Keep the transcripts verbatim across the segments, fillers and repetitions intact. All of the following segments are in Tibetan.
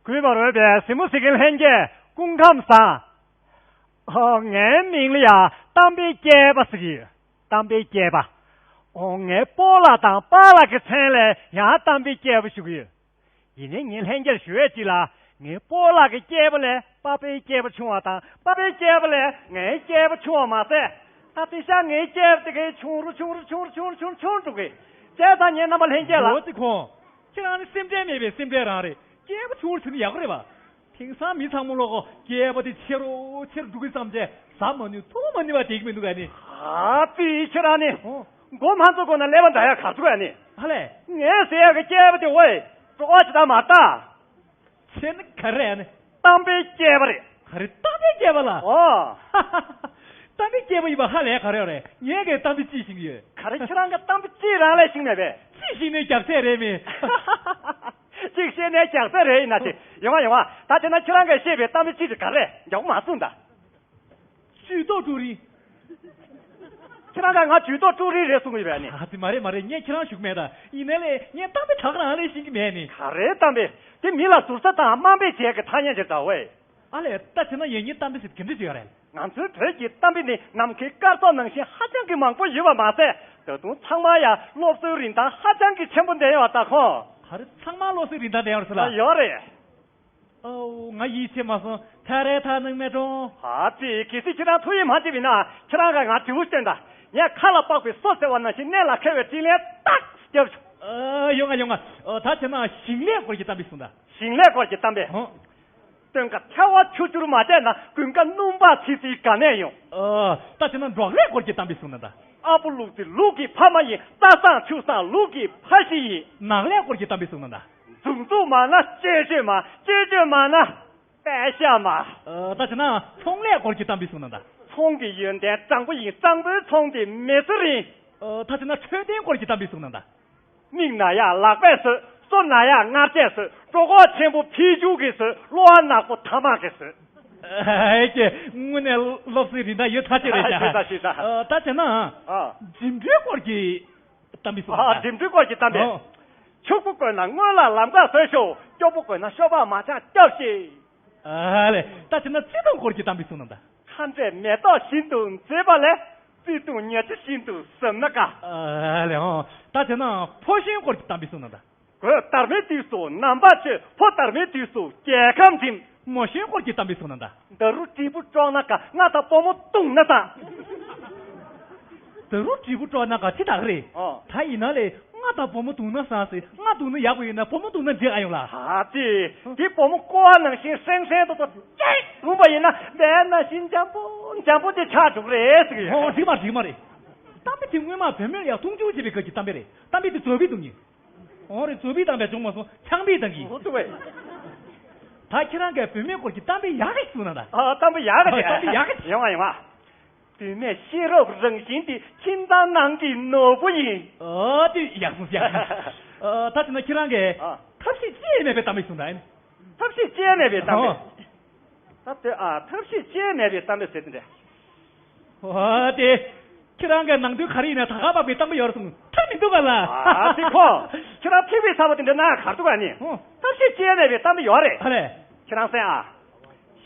གུས་པར་འོས་པའི་གཟིགས་མོ་གཟིགས་མཁན་ལྷན་རྒྱས་སྐུ་ཁམས་བཟང་། ཨོ། ངའི་མིང་ལ་ཡང་གཏམ་དཔེ་སྐྱེས་པ་ཟེར་གྱི་ཡོད། གཏམ་དཔེ་སྐྱེས་པ། ཨོ། ངའི་སྤོ་ལགས་དང་པཱ་ལགས་ཀྱི་མཚན་ལ་ཡང་གཏམ་དཔེ་སྐྱེས་པ་ཞུ་གི་ཡོད། ཡིན་ནའི་ངས་ལྷན་རྒྱས་ལ་ཞུ་ཡས་ཅིག་ལ། ངའི་སྤོ་ལགས་ཀྱི་སྐྱེས་པ་ལས་པཱ་ཕའི་སྐྱེས་པ་ཆུང་བ་དང་། པཱ་ཕའི་སྐྱེས་པ་ལས་ངའི་སྐྱེས་པ་ཆུང་བ་མ་ཟད། ད་དེང་སང་ངའི་སྐྱེས་པ་དེ་གའི་ཆུང་རུ་ཆུང་རུ་ཆུང་རུ་ཆུང་རུ་ཆུང་རུ་ཆུང་འགྲོ་གི། བྱས་ཙང་ངས་རྣམ་པ་ལྷན་རྒྱས་ལ། འོ་ཙི་ཁོང་། ཁྱེད་རང་ནི་སེམས་ཁྲལ་མེད་པའི་སེམས་ཁྲལ་རང་རེད། སྐྱེས་པ་ཆུང་རུ་ཆུང་ནི་ཡག་པོ་རེད་པ། དེང་སང་མི་ཚང་མ་ལོག་གོ་སྐྱེས་པ་དེ་ཆེ་རུ་ཆེ་རུ་འགྲོ་གི་བསམ་བྱས་ཟ་མ་ནུས་འཐུང་མ་ནུས་པ་བསྡད་ཀྱི་མི་འདུག་ག་ནི། ཨ་ཙི་ཁྱེད་རང་ནི། ཨོ། མགོ་མ་འཛུགས་གོང་ན་ཀླད་པ་འདྲ་ཡག་ག་ཚོད་ཡ་ནི། ཧ་ལས། ངས་ཟེར་ཡག་གི་སྐྱེས་པ་དེ་ཝེ། གྲོགས་ཅིག་ད་མ་ལྟ། ཁྱེད་ནི་ག་རེ་ཡ་ནི། གཏམ་དཔེ་སྐྱེས་པ་རེད། ག་རེ་གཏམ་དཔེ་སྐྱེས་པ་ལ། ཨོ། གཏམ་དཔེ་སྐྱེས་པ་ཡིན་པ་ཧ་ལས་ག་རེ་ཡོད་རེད། ངས་གའི་གཏམ་དཔེ་ཅིག་ཤེས་ཀྱི་ཡོད། ག་རེ་ཁྱེད་རང་གི་གཏམ་དཔེ་ཅིག་རང་ལས་ཤེས་མེད་པས། ཅིག་ཤེས་ནས་རྒྱག་ཚད་རེད་མི། ཅིག་ཤེས་ནས་རྒྱག་ཚད་རེད་ཡིན་ན་ཅི། ཡོང་བ་ཡོང་བ། ད་དེ་ན་ཁྱེད་རང་གིས་བཤད་པའི་གཏམ་དཔེ་ཅིག་དེ་ག་རེ་རྒྱག་མ་གསུངས་ད། ཇུས་གཏོགས་ཀྲུའུ་རིན། ཁྱེད་རང་ག་ང་ཇུས་གཏོགས་ཀྲུའུ་རིན་རེད་གསུང་གི་ཡོད་པས་ནི། ཨ་ཙི་མ་རེད་མ་རེད། ངས་ཁྱེད་རང་ཞུ་གི་མེད་ད། ཡིན་ནའི་ལས་ངས་གཏམ་དཔེ་དག་རང་ལས་ཤེས་ཀྱི་མེད་ནི། ག་རེ་གཏམ་དཔེ། དེ་མི་ལ་ཟུར་ཟ་དང་དམའ་འབེབས་བྱེད་ཀྱི་ཐ་སྙད་ཅིག་ད་ཝེ། ཨ་ལས། ད་བྱས་ན་ཡིན་ངའི་གཏམ་དཔེ་ཟེར་གི་འདྲ་ཅིག་ཡོད་རེད། ང་ཚོའི་བོད་ཀྱི་གཏམ་དཔེ་ནི་ནམ་མཁའི་སྐར་ཚོགས་ནང་བཞིན་ཧ་ཅང་གི་མང་པོ་ཡོད་པ་མ་ཟད། ད་དུང་ཚང་མ་ཡང་སློབ་གསོའི་རིན་ཐང་ཧ་ཅང་གི་ཆེན་པོ་ལྡན་ཡོད་ད་ཁོང་། ག་རེ་ཚང་མ་སློབ་གསོའི་རིན་ཐང་ལྡན་ཡོད་རེད་ཟེར་ལ། ཡོད་རེད། ཨོ། ང་ཡིད་ཆེས་མ་སོང་། ཐ་རེ་ཐ་ནང་མེད་གྲོང་། ཨ་ཙི། གལ་སྲིད་ཁྱེད་རང་ཐུགས་ཡིད་མ་ཆེས་པ་ཡིན་ན་ཁྱེད་རང་ག་ང་དྲི་བ་བཏོན་དང་། ངས་ཁ་ལ་དཔག་པའི་སོ་ཟེར་བ་ནང་བཞིན་གནད་ལ་འཁེལ་བའི་དྲིས་ལན་ཏག་རྒྱབ་བྱུང་། ཨ། ཡོང་ང་ཡོང་ང་། ཨོ། ད་བྱས་ན་ཞིང་ལས་སྐོར་གྱི་གཏམ་དཔེ་གསུངས་དང་། ཞིང་ལས་སྐོར་གྱི་གཏམ་དཔེ། ཧོ། སྟོན་ཁ་ཐལ་བ་ཆུ་སྐྱོར་མ་བྱས་ན། དགུན་ཁ་སྣུམ་བག་ཚིལ་ཚིལ་ག་ནས་ཡོང་། ཨ། ད་བྱས་ན་འབྲོག་ལས་སྐོར་གྱི་གཏམ་དཔེ་གསུངས་དང་། ཨ་ཕོ་ལུག་རྫི་ལུག་གི་ཕ་མ་ཡིན། རྩྭ་བཟང་ཆུ་བཟང་ལུག་གི་ཕ་ཤི་ཡིན། ནགས་ལས་སྐོར་གྱི་གཏམ་དཔེ་གསུངས་དང་། མཛུབ་མཛུབ་མ་ན་གཅེས་གཅོད་མ། གཅེས་གཅོད་མ་ན་པད་ཤག་མ། ཨ། ད་བྱས་ན་ཚོང་ལས་སྐོར་གྱི་གཏམ་དཔེ་གསུངས་དང་། ཚོང་གི་ཡོན་ཏན་སྤྲང་པོ་ཡིན། སྤྲང་པོའི་ཚོང་དེ་མི་ཚེ་རིང་། ཨ། ད་བྱས་ན་འཕྲོད་བསྟེན་སྐོར་གྱི་གཏམ་དཔེ་གསུངས་དང་། མིག་ན་ཡག་ལག་པས་བཟོས། སོ་ན་ཡག་མངར་ཆས་བཟོས། གྲོད་ཁོག་ཆེན་པོ་ཕི་ཅུ་གིས་བཟོས། གློ་བ་ནག་པོ་ཐ་མག་གིས་བཟོས། ཨེ་ཀྱེ། དངོས་གནས་སློབ་གསོའི་རིན་ཐང་ཡོད་ཚར་གཅིག་རེད་ཤག་ཤེས་ད་ཤེས་ད། ཨ། ད་བྱས་ན། ཨ། འགྲིམ་འགྲུལ་སྐོར་གྱི་གཏམ་དཔེ་གསུངས་ཨ། དང་། འགྲིམ་འགྲུལ་སྐོར་གྱི་གཏམ་དཔེ། ཨོ། ཕྱུག་པོ་དགོས་ན་སྔོན་ལ་ལམ་ཁ་བཟོས་ཤོག་སྐྱོ་པོ་དགོས་ན་ཤོག་སྦག་མ་ཆག་སྐྱབས་ཤིག་ཨ་ལས། ད་བྱས་ན་བརྩེ་དུང་སྐོར་གྱི་གཏམ་དཔེ་གསུངས་དང་། ཁ་འབྲས་མེ་ཏོག་བཞིན་དུ་མཛེས་པ་ལས། བརྩེ་དུང་ཉ་ཆུ་བཞིན་དུ་ཟབ་ན་དགའ། ཨ་ལས། ཨོ། ད་བྱས་ན་ཕོ་གཞོན་སྐོར་གྱི་གཏམ་དཔེ་གསུངས་དང་། གོས་དར་མའི་དུས་སུ་ནམ་བག་ཆོད། ཕོ་དར་མའི་དུས་སུ་རྒྱལ་ཁམས་འགྲིམ། མོ་གཞོན་སྐོར་གྱི་གཏམ་དཔེ་གསུངས་དང་། ད་རུ་དྲིལ་བུ་དཀྲོག་ན་དགའ། རྔ་དང་པུས་མོ་བརྡུངས་ན་བཟང་། ད་རུ་དྲིལ་བུ་དཀྲོག་ན་དགའ་ཅི་ད་ག་རེད། ཨོ། ད་ཡིན་ན་ལས་རྔ་དང་པུས་མོ་བརྡུངས་ན་བཟང་ཟེར། རྔ་བརྡུངས་ན་ཡག་པོ་ཡིན་ན་པུས་མོ་བརྡུངས་ན་འགྲིག་ཨ་ཡོང་ལ། ཨ་ཙི། དེ་པུས་མོ་ཀོ་བ་ནང་བཞིན་ཧྲེང་ཧྲེང་ཏོག་ཏོག་ཅིག་བརྡུངས་པ་ཡིན་ན་དེ་ནང་བཞིན་འཇམ་པོ་འཇམ་པོ་དེ་ཆགས་འགྲོ་གི་རེད་ཟེར་གི་ཡོད། ཨོ། འགྲིག་མ་འགྲིག་མ་རེད། གཏམ་དཔེ་དེ་སྔོན་མ་བུད་མེད་ལ་ཡང་མཐོང་ཆུང་བྱེད་པའི་སྐབས་ཀྱི་གཏམ་དཔེ་རེད། གཏམ་དཔེ་དེ་རྫོགས་པའི་སྟངས་ཀྱིས། འོ་རེད། རྫོགས་པའི་སྟངས་དཔེ་བྱུང་མ་སོང་། ཆང་པའི་སྟངས་ཀྱིས། འོ་དེ་བས། ད་ཁྱེད་རང་གིས་བུད་མེད་སྐོར་གྱི་གཏམ་དཔེ་ཡག་གི་གསུངས་ན་ད། ཨ། གཏམ་དཔེ་ཡག་གི་རེད། གཏམ་དཔེ་ཡག་གི་རེད། ཡོང་བ་ཡོང་བ། བུད་མེད་ཤེས་རབ་རང་བཞིན་དེ། ཁྱིམ་ཚང་ནང་གི་ནོར་བུ་ཡིན། ཨ། དེ་ཡག་སོང་ཡག་སོང་། ཨ། ད་བྱས་ན་ཁྱེད་རང་གིས། ཨ། ཐབས་ཤེས་ཅི་ཡང་མེད་པའི་གཏམ་དཔེ་གསུངས་དང་། ཐབས་ཤེས་ཅི་ཡང་མེད་པའི་གཏམ་དཔེ། ཨ། ད་དེ། ཨ། ཐབས་ཤེས་ཅི་ཡང་མེད་པའི་གཏམ་དཔེ་ཟེར་དེ་འདྲ། ཨོ་དེ། ཁྱེད་རང་གི་ནང་དོན་ག་རེ་ཡིན་ན་ད་ག་པགས་པའི་གཏམ་དཔེ་ཡོད་རེད་གསུངས། ཐབས་མི་འདུག་ག་ལ། ཨ་ཙི་ཁོ། ཁྱེད་རང་ཐིགས་པའི་ཚ་བོ་དེ་འདྲ་ན་ག་རེ་འདུག་ག་ནི། ཨོ། ཐབས་ཤེས་ཅི་ཡང་མེད་པའི་གཏམ་དཔེ་ཡོད་རེད། ཨ་ལས། ཁྱེད་རང་གསན་ཨ།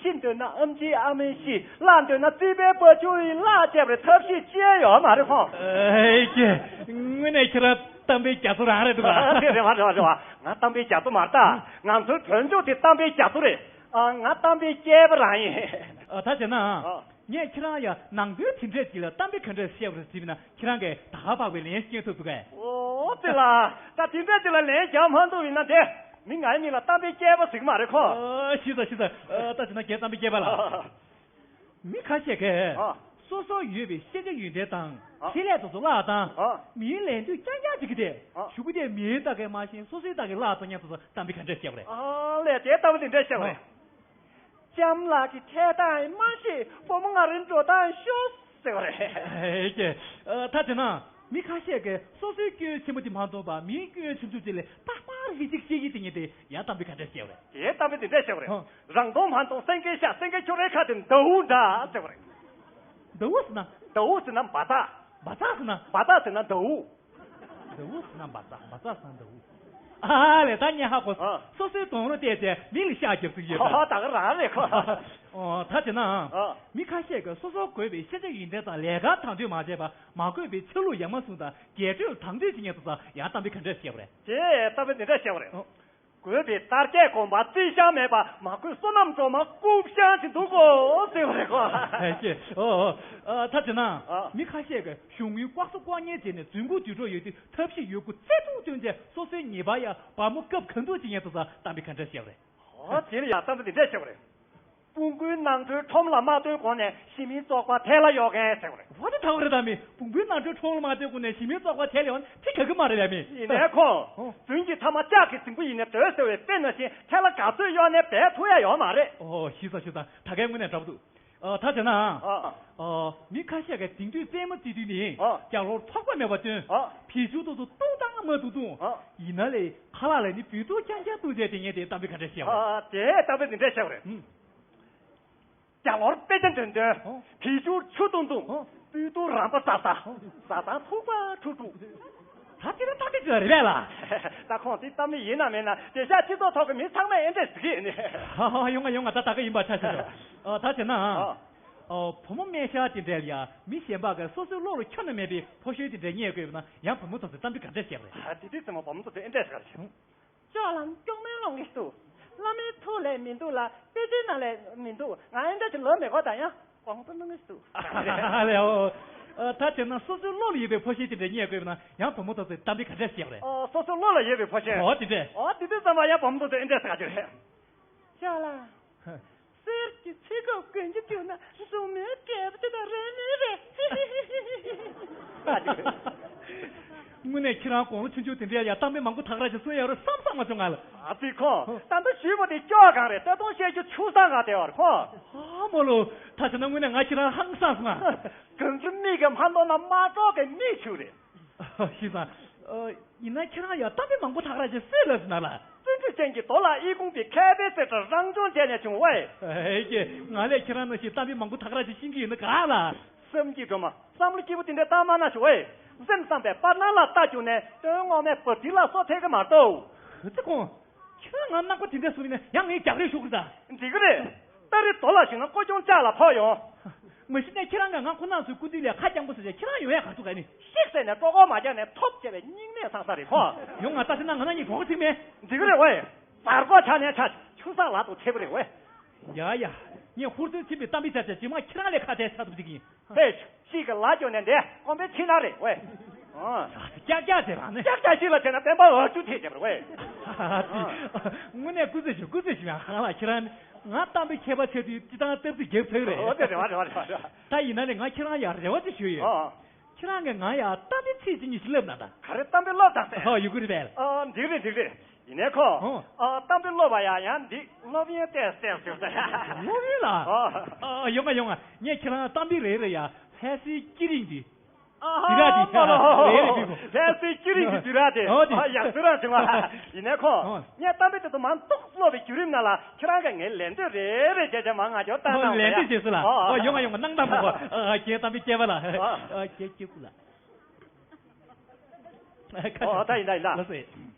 ཤི་འདོད་ན་ཨམ་ཆིའི་ཨ་མ་ཤི། བརླག་འདོད་ན་རྩིས་པའི་པ་ཆུ་ཡིས་བརླག་བྱས་པ་རེད། ཐབས་ཤེས་ཅི་ཡང་ཡོད་མ་རེད་ཁོ། ཨེ་ཀྱེ། དངོས་གནས་ཁྱེད་རང་གཏམ་དཔེ་རྒྱ་མཚོ་རང་རེད་འདུག་ག། ཨ་དེ་རེད་མ་རེད་མ་རེད་བ། ང་གཏམ་དཔེ་རྒྱ་མཚོ་མ་རེད་ད། ང་ཚོའི་བོད་ལྗོངས་དེ་གཏམ་དཔེ་རྒྱ་མཚོ་རེད། ཨ། ང་གཏམ་དཔེ་སྐྱེས་པ་རང་ཡིན། ཨ། ད་བྱས་ན། ཨ། ངས་ཁྱེད་རང་ཡ་ནང་དོན་དེ་འདྲས་ཅིག་ལ་གཏམ་དཔེ་ག་འདྲས་བཤད་པ་རེད་དྲིས་པ་ན། ཁྱེད་རང་གིས་ད་ག་པགས་པའི་ལན་སྐྱོན་ཐུབ་འདུག་གས། ཨོ་དེ་ལ། ད་དེ་འདྲས་ཅིག་ལ་ལན་རྒྱག་མ་ཐུབ་ཡིན་ན་དེ། མི་ང་ཡི་མིང་ལ་གཏམ་དཔེ་སྐྱེས་པ་ཟེར་གི་མ་རེད་ཁོ། ཨ། ཤི་ས་ཤི་ས། ཨ། ད་བྱས་ན་ཁྱེད་གཏམ་དཔེ་སྐྱེས་པ་ལ། མི་ཁ་ཤས་ཀྱིས། ཨ། སོ་སོར་ཡོད་པའི་ཤེས་བྱ་ཡོན་ཏན་དང་། ཨ། ཆེད་ལས་དེ་ཚོ་བརླག་བཏང་། ཨ། མིའི་ལན་ལྟོས་རྐྱང་རྐྱང་བྱེད་ཀྱི་དེ། ཨ། གཞུག་གུ་དེ་མིའི་ལྟ་གས་མ་ཤེས། སོ་སོའི་ལྟ་གས་བརླག་བཏང་སྙམ་དུ་གཏམ་དཔེ་ག་འདྲས་བཤད་པ་རེད། ཨ་ལས། དེ་གཏམ་དཔེ་འདི་འདྲས་བཤད་པ་རེད། ཨ། ལྕམ་ལགས་ཀྱི་འཕྲད་སྟངས་མ་ཤེས། བུ་མོ་ང་རང་འགྲོ་སྟངས་ཤོད་ཟེར་བ་རེད། ཨེ་ཀྱེ། ཨ། ད་དེ་ན་མི་ཁ་ཤས་ཀྱིས་སོ་སོའི་སྐྱོན་ཆེན་པོ་དེ་མ་མཐོང་བར་མིའི་སྐྱོན་ཆུང་ཆུང་ཅིག་ལ་ཏག་ཏག་རེ་ཅིག་བཤད་ཀྱི་དེ་ཉིད་དེ་ཡང་གཏམ་དཔེ་ག་འདྲས་བཤད་པ་རེད། དེའི་གཏམ་དཔེ་འདི་འདྲས་བཤད་པ་རེད། ཧོ། རང་མཐོང་མ་མཐོང་སེང་གེ་ཤ། སེང་གེ་ཁྱོད་རའི་ཁ་དེ་ཟླ་འུ་འདྲ་ཟེར་བ་རེད། ཟླ་འུ་ཟེར་ན། ཟླ་འུ་ཟེར་ན་འབའ་ཚག། འབའ་ཚག་ཟེར་ན། འབའ་ཚག་ཟེར་ན་ཟླ་འུ། ཟླ་འུ་ཟེར་ན་འབའ་ཚག། འབའ་ཚག་ཟེར་ན་ཟླ་འུ། ཨ་ལས་ད་ངས་ཧ་གོ། ཨ། སོ་སོའི་གདོང་རོ་བལྟས་ཏེ་མི་ལ་ཤ་རྒྱབ་ཚིག་ཡོད། ཧ་ཧ། ད་ག་རང་རེད་ཁོ། ཨོ་ད་བྱས་ན། ཨ། མི་ཁ་ཤས་ཀྱིས་སོ་སོར་དགོས་པའི་ཤེས་བྱ་ཡོན་ཏན་དང་ལས་ཀར་དང་དོད་མ་བྱས་པར་མ་དགོས་པའི་ཆ་ལུགས་ཡ་མ་བཟུང་དང་རྒྱས་སྤྲོས་དང་དོད་བྱེད་མཁན་དེ་ཚོ་ཡང་གཏམ་དཔེ་ག་འདྲས་བཤད་པ་རེད། དེ་གཏམ་དཔེ་འདི་འདྲས་བཤད་པ་རེད། ཨོ། དགོས་པའི་དར་རྒྱས་གོམ་པ་རྩིས་ཤིང་མེད་པ། མ་དགོས་བསོད་ནམས་སྒྲོལ་མ་རྐུབ་ཤིང་ཅིག་འདུག་གོ་ཟེར་བ་རེད་གོ། ཨེ་ཀྱེ། ཨོ་ཨོ། ཨ། ད་བྱས་ན། ཨ། མི་ཁ་ཤས་ཀྱིས་གཞུང་དངུལ་ལྐོག་ཟ་ལྐོག་ཉར་བྱས་ནས་རྫུན་རྐུ་དུད་འགྲོ་ཡོད་དུས་ཐབས་ཤེས་ཡོད་རྒུ་རྩལ་ཐུང་བཏོན་ཏེ་སོ་སོའི་ཉེས་པ་ཡང་བ་མོ་སྐབས་གང་འདུག་བྱེད་མཁན་དེ་ཚོ་གཏམ་དཔེ་ག་འདྲ་བཤད་པ་རེད། ཨོ་དེ་ལ་ཡང་གཏམ་དཔེ་འདི་འདྲས་བཤད་པ་རེད། སྤུ་གུའི་ནང་ཁྲོལ་ཁྲོམ་ལ་མ་བཏོན་གོང་ནས་ཞི་མིའི་བཙོག་པ་ཐལ་ལ་གཡོག་མཁན་ཟེར་བ་རེད། ཨོ་དེ་ད་བ་རེད། ད་མི་སྤུ་གུའི་ནང་ཁྲོལ་ཁྲོམ་ལ་མ་བཏོན་གོང་ནས་ཞི་མིའི་བཙོག་པ་ཐལ་ཡོང་ཐི་ག་གི་མ་རེད་ལ་མི། ཡིན་ནའི་ཁོ། ཨོ། རྫུན་གྱི་ཐ་མ་ལྕགས་ཀྱི་རྫིང་བུ་ཡིན་ནའི་དོད་ཟེར་བའི་དཔེ་ནང་བཞིན་ཐལ་ལ་ག་ཚོད་གཡོག་ནའི་འབལ་ཐུབ་ཡ་ཡོད་མ་རེད། ཨོ་ཞིག་ས་ཞིག་ད་ད་གའི་དངོས་གནས་འདྲ་པོ་འདུག་ཨ། ད་བྱས་ན། ཨ། ཨ། མི་ཁ་ཤས་ཀྱིས་དེང་དུས་རྩེད་མོ་རྩེ་དུས་ནི། ཨ། རྒྱ་ལོར་ཐོགས་པ་མེད་པར་བཏོན། ཨ། བེད་སྤྱོད་དུ་སུ་བཏུང་དང་མ་བཏུང་བཏུང་། ཨ། ཡིན་ན་ལས་ཁ་ལག་ལ་ནི་སྤུས་དག་རྐྱང་རྐྱང་བཏུང་བྱས་དེ་ངས་དེ་གཏམ་དཔེ་ག་འདྲ་བཤད་པ། ཨ། དེ་གཏམ་དཔེ་འདི་འདྲ་བཤད་པ་རེད། ཨུམ། རྒྱ་ལོར་དཔེ་ཆ་འདོན་འདོན། ཨ། བེད་སྤྱོད་ཆུ་བཏུང་བཏུང་། ཨ། སྤུས་དག་རམ་པ་ཟ་ཟ། ཨ། ཟ་ཟ་ཐུག་པ་ཁྲུག་ཁྲུག་ད་དེ་ལ་གཏམ་དཔེ་ཅིག་རེད་པས་ལ། ད་ཁོང་དེ་གཏམ་དཔེ་ཡིན་ན་མིན་ན་དེ་ཤག་སྤྱི་ཚོགས་ཐོག་གི་མི་ཚང་མས་ཨེ་འདྲས་ཟེར་གི་ཡིན་ནི། ཧ་ཧ། ཡོང་ང་ཡོང་ང་། ད་ད་ག་ཡིན་པ་ཆ་ཤ་ཤ། ཨ། ད་བྱས་ན། ཨ། ཨ། བུ་མོ་སྨན་ཤར་དེ་འདྲ་ལ་ཡ་མི་གཞན་པ་གིས་སོ་སོའི་བློ་ལ་ཁྱོན་ནས་མེད་པའི་ཕོ་གཞོན་དེ་འདྲ་རྙེད་དགོས་པ་ན་ཡང་བུ་མོ་དེ་ཚོས་གཏམ་དཔེ་ག་འདྲ་བཤད་པ་རེད། ཨ། དེ་དུས་ཙམ་པ་བུ་མོ་དེ་ཚོས་ཨེ་འདྲས་ཟེར་གི་རེད། ཅོག་ལ་སྐྱོག་མེ་སློང་གི་འདུག་བླ་མའི་ཐུགས་ལས་མི་འདུག་ལ་དཔེ་ཆའི་ནང་ལས་མི་འདུག་ང་ཨེ་འདྲ་ཅིག་ལབ་མེད་གོ། ད་ཡང་དགོངས་པ་གནང་གི་འདུག་ལེའོ། ཨ། ད་བྱས་ན་སོ་སོའི་བློ་ལ་ཡོད་པའི་ཕོ་གཞོན་དེ་འདྲ་རྙེད་དགོས་པ་ན་ཡང་བུ་མོ་དེ་ཚོས་གཏམ་དཔེ་ག་འདྲ་བཤད་པ་རེད། ཨོ། སོ་སོའི་བློ་ལ་ཡོད་པའི་ཕོ་གཞོན། ཨོ་དེ་འདྲས། ཨོ་དེ་དུས་ཙམ་པ་ཡང་བུ་མོ་དེ་ཚོས་ཨེ་འདྲས་ཟེར་གི་རེད། ཅོག་ལ། གསེར་གྱི་ཚིག་གོབ་གོན་གྱི་བཅུག་ན་མཛུབ་མོའི་འབྲས་བུ་དེ་དང་རེད་ནི་རེད། དངོས་གནས་ཁྱེད་རང་དགུང་ལོ་ཆུང་ཆུང་དེ་འདྲའི་ཡ་གཏམ་དཔེ་མང་པོ་ཐག་ར་ཅིག་གསུང་ཡ་རུ་བསམ་བསམ་མ་བྱུང་ང་ལ། ཨ་ཙི་ཁོ། ད་ལྟ་ཞུས་པ་དེ་སྐྱོ་གང་རེད། ད་དུང་བཤད་རྒྱུ་ཆུ་ས་ག་དེ་བར་ཁོ། ཨ་མོ་ལོ། ད་བྱས་ན་དངོས་གནས་ང་ཁྱེད་རང་ཧང་སངས་སོང་ང་། གངས་རི་མིག་གིས་མ་མཐོང་ན་མ་གྲོགས་ཀྱི་མིག་ཆུ་རེད། ཤི་ས། ཨ། ཡིན་ན་ཁྱེད་རང་ཡང་གཏམ་དཔེ་མང་པོ་ཐག་ར་ཅིག་གསོལ་ལ་ཟིན་ན་ལ། བརྩོན་འགྲུས་ཅན་གྱི་རྡོ་ལ་ཨི་ཁུང་པའི་མཁས་པའི་རྩེ་གྲས་རང་སྦྱོང་བྱས་ནས་བྱུང་བས། ཨེ་ཀྱེ། ང་ལས་ཁྱེད་རང་ནང་བཞིན་གཏམ་དཔེ་མང་པོ་ཐག་ར་ཅིག་ཤེས་ཀྱི་ཡོད་ན་ག་ལ། བསམ་གྱི་སྒྲོལ་མ། བསམ་བློ་སྐྱིད་པོ་དེ་འདྲ་བཏང་མ་གནང་ཞུ་བས། སེམས་བསམ་པའི་པར་སྣང་ལ་ལྟ་བཅུག་ནས་དོན་ངོ་མའི་བབ་ཏི་ལ་སོ་ཐེ་གི་མ་གཏོགས། ཧི་ཙི་ཁོང་། ཁྱོད་ང་ནག་པོ་དེ་འདྲ་བཟོས་ན་ཡང་ངས་རྒྱག་རེས་ཞུ་གི་ད། འགྲིག་གི་རེད། སྟ་རེ་རྡོ་ལ་ཞིག་ན་ཀོ་ཅུང་ལྕགས་ལ་ཕོག་ཡོང་། མ་གཞི་ནས་ཁྱེད་རང་གིས་ང་ཁོ་ན་ཚོའི་སྐུ་མདུན་ལ་ཁ་རྐྱང་པོ་ཟེར་བྱས་ཁྱེད་རང་ཡོང་ཡ་ག་ཚོད་ག་ནི། ཤིག་ཟེར་ནས་ཀྲོ་ཀོ་མ་རྒྱག་ནས་ཐོབ་བྱས་པའི་སྙིང་ནད་ཚང་ས་རེད་ཁོ། ཡོང་ང་ལྟ་ཟེར་ན་ང་ན་གཉིས་གོ་ག་ཚིག་མེད། འགྲིག་གི་རེད་ཝེ། བར་སྐོར་ཆ་ནས་ཆ་ཆུ་ས་ལ་དུ་ཐེབས་རེད་ཝེ། ཡ་ཡ། ངས་ཧུར་བརྩོན་ཆེན་པོས་གཏམ་དཔེ་བྱ་བྱ་ཇེ་མང་ཁྱེད་རང་ལས་ཁ་བྲལ་ཚར་ཐུབ་ཀྱི་ཡིན། ཧེ། ཤིག་གི་ལ་སྐྱོ་ནས་འདས་ཀོམ་པའི་ཕྱི་ན་རེད་ཝེ། ཨ། ཀྱག་ཀྱག་ཟེར་རང་ནི། ཀྱག་ཀྱག་ཤིག་ལ་བྱས་ན་བེམ་པ་འུ་ཆུ་ཐེབས་བརྒྱབ་རེད་ཝེ། དངོས་གནས་སྐུ་རྩེད་ཞུ་སྐུ་རྩེད་ཞུ་ཡང་ཧང་ལ་ཁྱེད་རང་ནི། ང་གཏམ་དཔེ་མཁས་པ་ཆགས་དུས་སྤྱི་བཏང་སྟབས་བདེ་རྒྱབ་ཚར་རེད། ཨོ་དེ་རེད་བ་རེད་བ་རེད་བ་རེད། ད་ཡིན་ན་ནི་ང་ཁྱེད་རང་ཡར་རེ་བ་ཅིག་ཞུ་ཡོད། ཨོ། ཁྱེད་རང་གིས་ང་ཡར་གཏམ་དཔེ་ཚིག་གཅིག་གཉིས་ཤིག་ལབ་ན་ད། ག་རེ་གཏམ་དཔེ་ལབ་དང་ཟེར། ཨོ་ཡོད་གི་རེད་པས། ཨ་འགྲིག་རེད་འགྲིག་རེད། ཡིན་ནའི་ཁོ། ཨོ། ཨ་གཏམ་དཔེ་ལབ་པ་ཡང་ཡང་འགྲིག་ལབ་ཡོན་ཏན་ཟེར་ཟེར་ཟེར། ལབ་ཡོད་ལ། ཨོ། ཨ་ཡོང་ང་ཡོང་ང་། ངས་ཁྱེད་རང་གཏམ་དཔེ་རེ་རེ་ཡ་ལྷ་སའི་སྐྱིད་རིང་འདི། ཨ་ཧ། དུས་རབས་འདི་མ་ལོ། རེད་རེད་འདུག་ལྷ་སའི་སྐྱིད་རིང་གི་དུས་རབས་དེ། ཨོ་དེ། ཨ་ཡག་ཚོད་རང་བྱུང་བ། ཡིན་ནའི་ཁོ། ཨོ། ངས་གཏམ་དཔེ་དེ་ཚོ་མང་ཏོག་ཙམ་ཀློག་པའི་བརྒྱུད་རིམ་ནང་ལ་ཁྱེད་རང་གིས་ངའི་ལན་འདེབས་རེ་རེ་བྱས་བྱས་མང་ང་ཅོག་བཏང་ཨོ་གནང་ལན་འདེབས་བྱས་སོང་ལ། ཨོ་ཨོ་ཡོང་ང་ཡོང་ང་གནང་དང་མོ་ཁོ། ཨ་ཁྱེད་གཏམ་དཔེ་སྐྱེས་པ་ལ། ཨོ། ཨ་ཁྱེད་སྐྱེ་དགུ་ལ། ཨོ་ད་ཡིན་ད་ཡིན་ད། ལགས་སོ།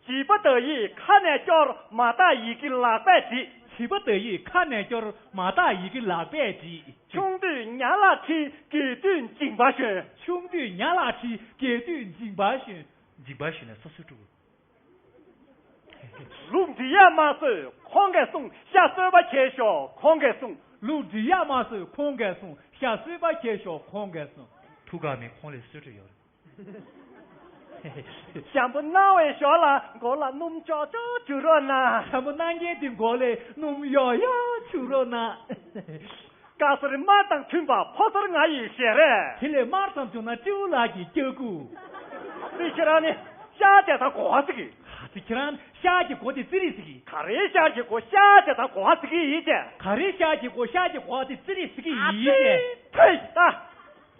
བྱིས་པ་བདག་ཡིད་ཁ་ནས་སྐྱོར། མ་དག་ཡི་གེ་ལག་པས་བྲིས། བྱིས་པ་བདག་ཡིད་ཁ་ནས་སྐྱོར། མ་དག་ཡི་གེ་ལག་པས་བྲིས། ཆུང་དུས་ཉ་ལ་ཁྲིད། རྒས་དུས་མཇིང་པ་ཞོན། ཆུང་དུས་ཉ་ལ་ཁྲིད། རྒས་དུས་མཇིང་པ་ཞོན། མཇིང་པ་ཞོན་ནས་སོ་སོའི་ཕྲུ་གུ། ལུག་འབྲི་ཡག་མ་བཟོས་ཁོང་གིས་གསུངས། ཤ་གསོད་པ་ཁྱེར་ཤོག་ཁོང་གིས་གསུངས། ལུག་འབྲི་ཡག་མ་བཟོས་ཁོང་གིས་གསུངས། ཤ་གསོད་པ་ཁྱེར་ཤོག་ཁོང་གིས་གསུངས། ཐུགས་ཁག་མེད་ཁོང་ལ་གསོད་རྒྱུ་ཡོད་རེད། འཇམ་པོ་གནང་བའི་ཞོར་ལ་མགོ་ལ་སྣུམ་ཅོག་ཅོག་བྱུག་རོགས་གནང་། འཇམ་པོ་གནང་མཁན་དེ་མགོ་ལ་སྣུམ་ཡོག་ཡོག་བྱུག་རོགས་གནང་། དཀར་གསལ་དམར་དང་མཐུན་པ་ཕོ་གསར་ང་ཡི་ཞལ་རས། དེ་ལས་དམར་ཙམ་བྱུང་ན་སྤྲེའུ་ལགས་ཀྱི་སྐྱག་ཁུ། དེ་ཁྱེད་རང་ནི་ཤ་དེ་ཚང་གོ་བ་ཟིག་གི། དེ་ཁྱེད་རང་ཤ་གི་གོ་དེ་ཙི་རི་ཟིག་གི། ག་རེ་ཤ་གི་གོ་ཤ་དེ་ཚང་གོ་བ་ཟིག་གི་ཡིན་ཅེ། ག་རེ་ཤ་གི་གོ་ཤ་གི་གོ་དེ་ཙི་རི་ཟིག་གི་ཡིན་ཅེ། ཨ་ཙི། ད།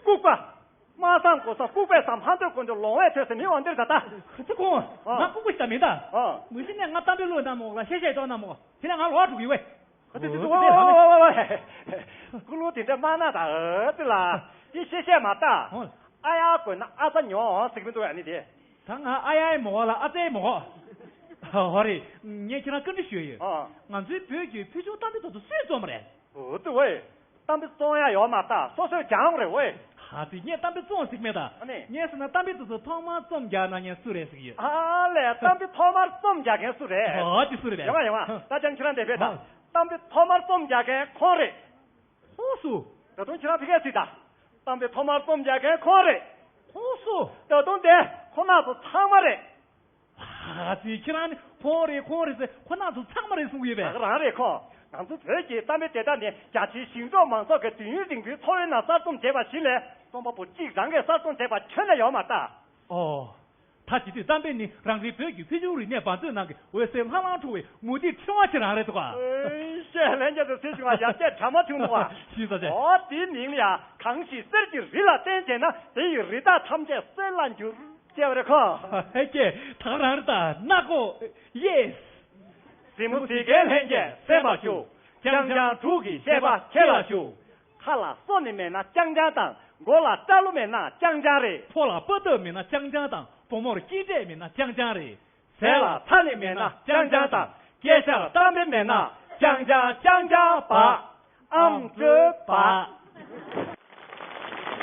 ལྐུགས་པ། མ་བསམ་གོ་ས་ལྐུགས་པས་སམ། ཧ་འདོད་གོ་འདོད་ལོང་བས་ཐོས་ཟེར་མི་འོ་འདིར་ད་ལྟ། ཁ་ཚ་ཁོང་། ཨ། ང་ལྐུགས་པ་ཞིག་ད་མིན་ད། ཨ། མི་ཤི་ནས་ང་གཏམ་དཔེ་ཀློག་ན་མོ་ལ་ཤེས་ཤེས་གཏོང་ན་མོ་དེ་ནས་ང་ལོག་འགྲོ་གི་ཝེ། ཨ་ཙི་ཙི་ཙི། ཨོ་ཝེ་ཝེ་ཝེ་ཝེ། ཀུ་ལུ་དེ་འདྲ་མ་ན་ད། ཨ་ཙི་ལ། དེ་ཤེས་ཤེས་མ་ད། ཨོ། ཨ་ཡ་དགོས་ན་ཨ་ཙ་ཉོ་ཟེར་གི་མི་འདུག་ཨ་ནི་དེ། ད་ང་ཨ་ཡའི་མོ་ལ་ཨ་ཙའི་མོ། ཧོ་རེད། ངས་ཁྱེད་རང་བཀའ་འདྲི་ཞུ་ཡོད། ཨ། ང་ཚོའི་བོད་ཀྱི་ཕུལ་བྱུང་གཏམ་དཔེ་དེ་ཚོ་སུས་རྩོམ་པ་རེད། འོ་དེ་ཝེ། གཏམ་དཔེ་རྩོམ་ཡ་ཡོད་མ་རེད། སོ་སོས་སྦྱངས་རེད་ཝེ། ཧ་དེ་ངས་གཏམ་དཔེ་རྩོམ་ཟིག་མེད་ད། ཨ་ནི། ངས་ཟེར་ན་གཏམ་དཔེ་དེ་ཚོ་ཐོག་མར་རྩོམ་རྒྱག་གནང་མཁན་སུ་རེད་ཟེར་གི་ཡོད། ཨ་ལས། གཏམ་དཔེ་ཐོག་མར་རྩོམ་རྒྱག་མཁན་སུ་རེད། ཨ་དེ་སུ་རེད་པས། ཡོང་བ་ཡོང་བ། ད་ཅང་ཁྱེད་རང་འདས་པས་ད། ཨ། གཏམ་དཔེ་ཐོག་མར་རྩོམ་རྒྱག་མཁན་ཁོང་རེད། ཁོང་སུ། ད་དུང་ཁྱེད་རང་ཕ་གིར་གཟིགས་དང་། གཏམ་དཔེ་ཐོག་མར་རྩོམ་རྒྱག་མཁན་ཁོང་རེད། ཁོང་སུ། ད་དུང་དེ་ཁོང་རྣམ་ཚོ་ཚང་མ་རེད། ཨ་ཙི། ཁྱེད་རང་ནི་ཁོང་རེད་ཁོང་རེད་ཟེར། ཁོང་རྣམ་ཚོ་ཚང་མ་རེད་གསུང་གི་ཡོད་པས། ད་ག་རང་རེད་ཁོ། ང་ཚོ་བོད་ཀྱི་གཏམ་དཔེ་དེ་དག་ནི་རྒྱ་ཆེའི་ཞིང་འབྲོག་མང་ཚོགས་ཀྱིས་དུས་ཡུན་རིང་པོའི་འཚོ་བའི་ནང་གསར་རྩོམ་བྱས་པ་ཞིག་ལས། རྩོམ་པ་པོ་གཅིག་རང་གིས་གསར་རྩོམ་བྱས་པ་ཁྱོན་ནས་ཡོད་མ་རེད། ཨོ། ད་བྱེད་དུས་གཏམ་དཔེ་ནི་རང་རེའི་བོད་ཀྱི་ཕུལ་བྱུང་རིག་གནས་འབད་རྩོལ་ནང་གི་འོད་ཟེར་ལྷང་ལྷང་འཕྲོ་བའི་མུ་ཏིག་ཕྲེང་བ་ཞིག་རང་རེད་འདུག་ག། ཨེ། བཤད་ལྷན་རྒྱས་དང་སྲིད་སྐྱོང་བ་ཡར་རྒྱས་གྲ་མ་བྱུང་འདུག་ག། ཤེས་ས་ཆེ། ཨོ། དེའི་མིང་ལ་ཡ། གང་ཞིག་གསེར་གྱི་རི་ལ་བརྟེན་བྱས་ན། དེ་ཡི་རི་དྭགས་ཐམས་ཅད་གསེར་ལ་འགྱུར། ཅེས་པ་རེད་ཁོ། ཧེ་ཀེ། ད་ག་རང་རེད་ད། ནག་པོ། ཡེས། གཟིགས་མོ་གཟིགས་མཁན་ལྷན་རྒྱས་གསན་པར་ཞུ། རྐྱང་རྐྱང་དྲུག་གི་བཤད་པ་ཁྱེད་ལ་ཞུ། ཁ་ལ་སོ་ནི་མེད་ན་རྐྱང་རྐྱང་དང་། མགོ་ལ་སྐྲ་ལོ་མེད་ན་རྐྱང་རྐྱང་རེད། ཕོ་ལ་པ་ཏི་མེད་ན་རྐྱང་རྐྱང་དང་། བུ་མོར་སྐྱིད་འབྲས་མེད་ན་རྐྱང་རྐྱང་རེད། ཟས་ལ་ཚྭ་ནི་མེད་ན་རྐྱང་རྐྱང་དང་། སྐད་ཆར་གཏམ་དཔེ་མེད་ན་རྐྱང་རྐྱང་རྐྱང་རྐྱང་བག་ཨམ་ཙི་བག